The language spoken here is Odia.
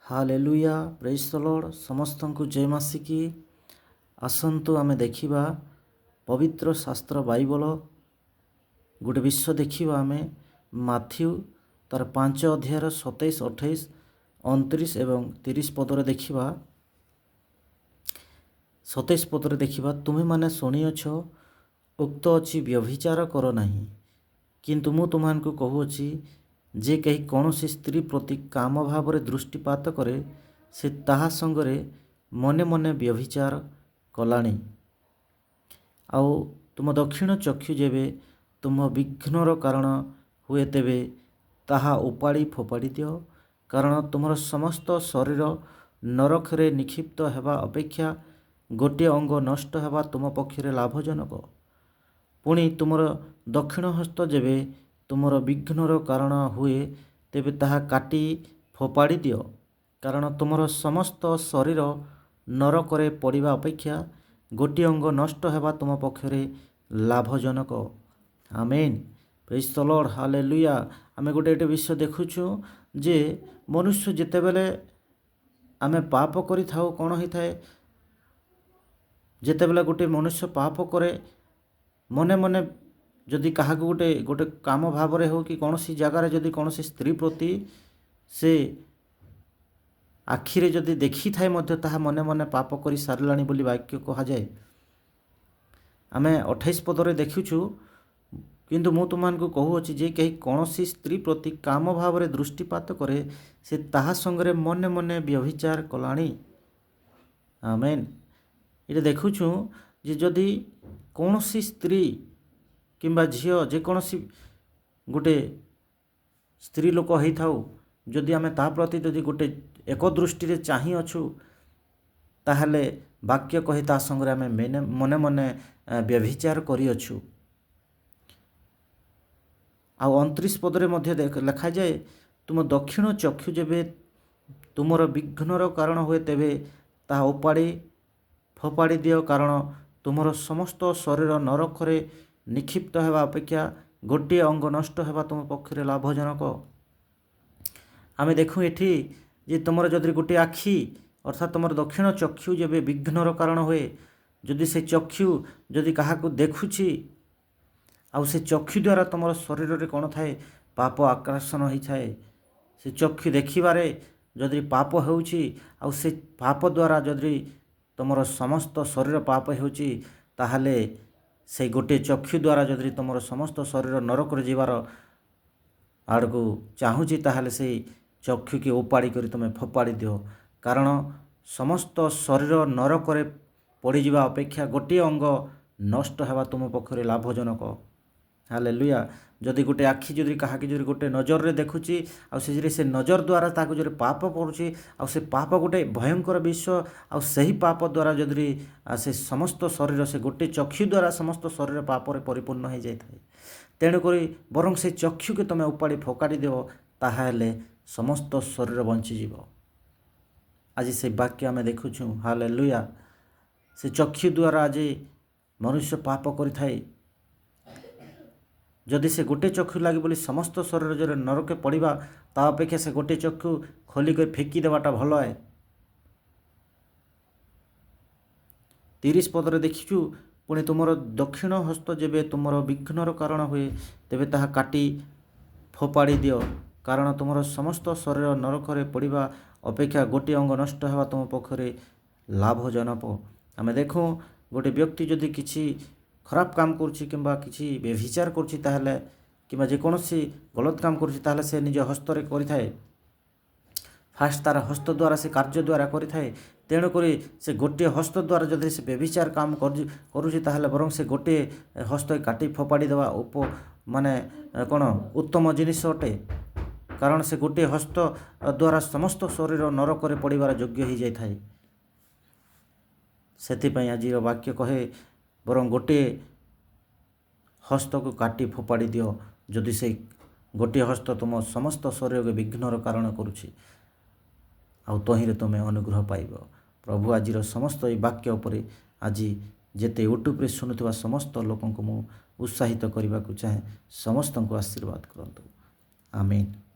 ହାଲେଲୁୟା, ପ୍ରେଜ୍ ଦ ଲର୍ଡ଼। ସମସ୍ତଙ୍କୁ ଜୟ ମାସିକି। ଆସନ୍ତୁ ଆମେ ଦେଖିବା ପବିତ୍ର ଶାସ୍ତ୍ର ବାଇବଲ ଗୋଟେ ବିଷୟ ଦେଖିବା ଆମେ। ମାଥିଉ ତାର 5 ଅଧ୍ୟାୟର 27, 28, 29 ଏବଂ 30 ପଦରେ ଦେଖିବା। 27 ପଦରେ ଦେଖିବା, ତୁମେମାନେ ଶୁଣିଅଛ, ଉକ୍ତ ଅଛି, ବ୍ୟଭିଚାର କର ନାହିଁ। କିନ୍ତୁ ମୁଁ ତୁମମାନଙ୍କୁ କହୁଅଛି, ଯେ କେହି କୌଣସି ସ୍ତ୍ରୀ ପ୍ରତି କାମ ଭାବରେ ଦୃଷ୍ଟିପାତ କରେ, ସେ ତାହା ସଙ୍ଗରେ ମନେ ମନେ ବ୍ୟଭିଚାର କଲାଣି। ଆଉ ତୁମ ଦକ୍ଷିଣ ଚକ୍ଷୁ ଯେବେ ତୁମ ବିଘ୍ନର କାରଣ ହୁଏ, ତେବେ ତାହା ଉପାଡ଼ି ଫୋପାଡ଼ି ଦିଅ। କାରଣ ତୁମର ସମସ୍ତ ଶରୀର ନରକରେ ନିକ୍ଷିପ୍ତ ହେବା ଅପେକ୍ଷା ଗୋଟିଏ ଅଙ୍ଗ ନଷ୍ଟ ହେବା ତୁମ ପକ୍ଷରେ ଲାଭଜନକ। ପୁଣି ତୁମର ଦକ୍ଷିଣ ହସ୍ତ ଯେବେ ତୁମର ବିଘ୍ନର କାରଣ ହୁଏ, ତେବେ ତାହା କାଟି ଫୋପାଡ଼ି ଦିଅ। କାରଣ ତୁମର ସମସ୍ତ ଶରୀର ନରକରେ ପଡ଼ିବା ଅପେକ୍ଷା ଗୋଟିଏ ଅଙ୍ଗ ନଷ୍ଟ ହେବା ତୁମ ପକ୍ଷରେ ଲାଭଜନକ। ଆମେନ୍, ପ୍ରେଜ୍ ଦ ଲର୍ଡ଼, ହାଲେଲୁୟା। ଆମେ ଗୋଟେ ଏଠି ବିଷୟ ଦେଖୁଛୁ ଯେ ମନୁଷ୍ୟ ଯେତେବେଳେ ଆମେ ପାପ କରିଥାଉ, କ'ଣ ହେଇଥାଏ? ଯେତେବେଳେ ଗୋଟେ ମନୁଷ୍ୟ ପାପ କରେ, ମନେ ମନେ ଯଦି କାହାକୁ ଗୋଟେ କାମ ଭାବରେ ହେଉ କି କୌଣସି ଜାଗାରେ ଯଦି କୌଣସି ସ୍ତ୍ରୀ ପ୍ରତି ସେ ଆଖିରେ ଯଦି ଦେଖିଥାଏ ମଧ୍ୟ, ତାହା ମନେ ମନେ ପାପ କରି ସାରିଲାଣି ବୋଲି ବାକ୍ୟ କୁହାଯାଏ। ଆମେ 28 ପଦରେ ଦେଖୁଛୁ, କିନ୍ତୁ ମୁଁ ତୁମମାନଙ୍କୁ କହୁଅଛି ଯେ କେହି କୌଣସି ସ୍ତ୍ରୀ ପ୍ରତି କାମ ଭାବରେ ଦୃଷ୍ଟିପାତ କରେ, ସେ ତାହା ସଙ୍ଗରେ ମନେ ମନେ ବ୍ୟଭିଚାର କଲାଣି। ଆମେନ୍। ଏଠି ଦେଖୁଛୁ ଯେ ଯଦି କୌଣସି ସ୍ତ୍ରୀ କିମ୍ବା ଝିଅ, ଯେକୌଣସି ଗୋଟେ ସ୍ତ୍ରୀ ଲୋକ ହେଇଥାଉ, ଯଦି ଆମେ ତା ପ୍ରତି ଯଦି ଗୋଟେ ଏକ ଦୃଷ୍ଟିରେ ଚାହିଁଅଛୁ, ତାହେଲେ ବାକ୍ୟ କହି ତା ସଙ୍ଗରେ ଆମେ ମନେ ମନେ ବ୍ୟଭିଚାର କରିଅଛୁ। ଆଉ 29 ପଦରେ ମଧ୍ୟ ଲେଖାଯାଏ, ତୁମ ଦକ୍ଷିଣ ଚକ୍ଷୁ ଯେବେ ତୁମର ବିଘ୍ନର କାରଣ ହୁଏ, ତେବେ ତାହା ଉପାଡ଼ି ଫୋପାଡ଼ି ଦିଅ। କାରଣ ତୁମର ସମସ୍ତ ଶରୀର ନରକରେ ନିକ୍ଷିପ୍ତ ହେବା ଅପେକ୍ଷା ଗୋଟିଏ ଅଙ୍ଗ ନଷ୍ଟ ହେବା ତୁମ ପକ୍ଷରେ ଲାଭଜନକ। ଆମେ ଦେଖୁ ଏଠି ଯେ ତୁମର ଯଦି ଗୋଟିଏ ଆଖି, ଅର୍ଥାତ୍ ତୁମର ଦକ୍ଷିଣ ଚକ୍ଷୁ ଯେବେ ବିଘ୍ନର କାରଣ ହୁଏ, ଯଦି ସେ ଚକ୍ଷୁ ଯଦି କାହାକୁ ଦେଖୁଛି, ଆଉ ସେ ଚକ୍ଷୁ ଦ୍ୱାରା ତୁମର ଶରୀରରେ କ'ଣ ଥାଏ? ପାପ ଆକର୍ଷଣ ହୋଇଥାଏ। ସେ ଚକ୍ଷୁ ଦେଖିବାରେ ଯଦି ପାପ ହେଉଛି, ଆଉ ସେ ପାପ ଦ୍ୱାରା ଯଦି ତୁମର ସମସ୍ତ ଶରୀର ପାପ ହେଉଛି, ତାହେଲେ ସେଇ ଗୋଟିଏ ଚକ୍ଷୁ ଦ୍ୱାରା ଯଦି ତୁମର ସମସ୍ତ ଶରୀର ନରକରେ ଯିବାର ଆଡ଼କୁ ଚାହୁଁଛି, ତାହେଲେ ସେଇ ଚକ୍ଷୁକି ଉପାଡ଼ି କରି ତୁମେ ଫୋପାଡ଼ି ଦିଅ। କାରଣ ସମସ୍ତ ଶରୀର ନରକରେ ପଡ଼ିଯିବା ଅପେକ୍ଷା ଗୋଟିଏ ଅଙ୍ଗ ନଷ୍ଟ ହେବା ତୁମ ପକ୍ଷରେ ଲାଭଜନକ। ହାଲେଲୁୟା। ଯଦି ଗୋଟେ ଆଖି ଯଦି କାହାକି ଯଦି ଗୋଟେ ନଜରରେ ଦେଖୁଛି, ଆଉ ସେ ଯଦି ସେ ନଜର ଦ୍ୱାରା ତାକୁ ଯଦି ପାପ କରୁଛି, ଆଉ ସେ ପାପ ଗୋଟେ ଭୟଙ୍କର ବିଷୟ, ଆଉ ସେହି ପାପ ଦ୍ୱାରା ଯଦି ସେ ସମସ୍ତ ଶରୀର, ସେ ଗୋଟେ ଚକ୍ଷୁ ଦ୍ୱାରା ସମସ୍ତ ଶରୀର ପାପରେ ପରିପୂର୍ଣ୍ଣ ହେଇଯାଇଥାଏ। ତେଣୁକରି ବରଂ ସେ ଚକ୍ଷୁକୁ ତୁମେ ଉପାଡ଼ି ଫୋକାଡ଼ି ଦିଅ, ତାହେଲେ ସମସ୍ତ ଶରୀର ବଞ୍ଚିଯିବ। ଆଜି ସେ ବାକ୍ୟ ଆମେ ଦେଖୁଛୁ। ହାଲେଲୁୟା। ସେ ଚକ୍ଷୁ ଦ୍ୱାରା ଆଜି ମନୁଷ୍ୟ ପାପ କରିଥାଏ। ଯଦି ସେ ଗୋଟେ ଚକ୍ଷୁ ଲାଗି ବୋଲି ସମସ୍ତ ଶରୀର ଯଦି ନରକେ ପଡ଼ିବା, ତା ଅପେକ୍ଷା ସେ ଗୋଟେ ଚକ୍ଷୁ ଖୋଲିକରି ଫିକି ଦେବାଟା ଭଲ ହେ। 30 ପଦରେ ଦେଖିଛୁ, ପୁଣି ତୁମର ଦକ୍ଷିଣ ହସ୍ତ ଯେବେ ତୁମର ବିଘ୍ନର କାରଣ ହୁଏ, ତେବେ ତାହା କାଟି ଫୋପାଡ଼ି ଦିଅ। କାରଣ ତୁମର ସମସ୍ତ ଶରୀର ନରକରେ ପଡ଼ିବା ଅପେକ୍ଷା ଗୋଟିଏ ଅଙ୍ଗ ନଷ୍ଟ ହେବା ତୁମ ପକ୍ଷରେ ଲାଭଜନକ। ଆମେ ଦେଖୁ, ଗୋଟେ ବ୍ୟକ୍ତି ଯଦି କିଛି ଖରାପ କାମ କରୁଛି କିମ୍ବା କିଛି ବ୍ୟଭିଚାର କରୁଛି, ତାହେଲେ କିମ୍ବା ଯେକୌଣସି ଗଲତ କାମ କରୁଛି, ତାହେଲେ ସେ ନିଜ ହସ୍ତରେ କରିଥାଏ। ଫାଷ୍ଟ ତାର ହସ୍ତ ଦ୍ୱାରା ସେ କାର୍ଯ୍ୟ ଦ୍ୱାରା କରିଥାଏ। ତେଣୁକରି ସେ ଗୋଟିଏ ହସ୍ତ ଦ୍ୱାରା ଯଦି ସେ ବ୍ୟଭିଚାର କାମ କରୁଛି, ତାହେଲେ ବରଂ ସେ ଗୋଟିଏ ହସ୍ତ କାଟି ଫୋପାଡ଼ି ଦେବା ମାନେ କ'ଣ ଉତ୍ତମ ଜିନିଷ ଅଟେ। କାରଣ ସେ ଗୋଟିଏ ହସ୍ତ ଦ୍ୱାରା ସମସ୍ତ ଶରୀର ନରକରେ ପଡ଼ିବାର ଯୋଗ୍ୟ ହେଇଯାଇଥାଏ। ସେଥିପାଇଁ ଆଜିର ବାକ୍ୟ କହେ, ବରଂ ଗୋଟିଏ ହସ୍ତକୁ କାଟି ଫୋପାଡ଼ି ଦିଅ, ଯଦି ସେଇ ଗୋଟିଏ ହସ୍ତ ତୁମ ସମସ୍ତ ଶରୀରକୁ ବିଘ୍ନର କାରଣ କରୁଛି, ଆଉ ତହିଁରେ ତୁମେ ଅନୁଗ୍ରହ ପାଇବ। ପ୍ରଭୁ ଆଜିର ସମସ୍ତ ଏଇ ବାକ୍ୟ ଉପରେ ଆଜି ଯେତେ ୟୁଟ୍ୟୁବରେ ଶୁଣୁଥିବା ସମସ୍ତ ଲୋକଙ୍କୁ ମୁଁ ଉତ୍ସାହିତ କରିବାକୁ ଚାହେଁ। ସମସ୍ତଙ୍କୁ ଆଶୀର୍ବାଦ କରନ୍ତୁ। ଆମେନ୍।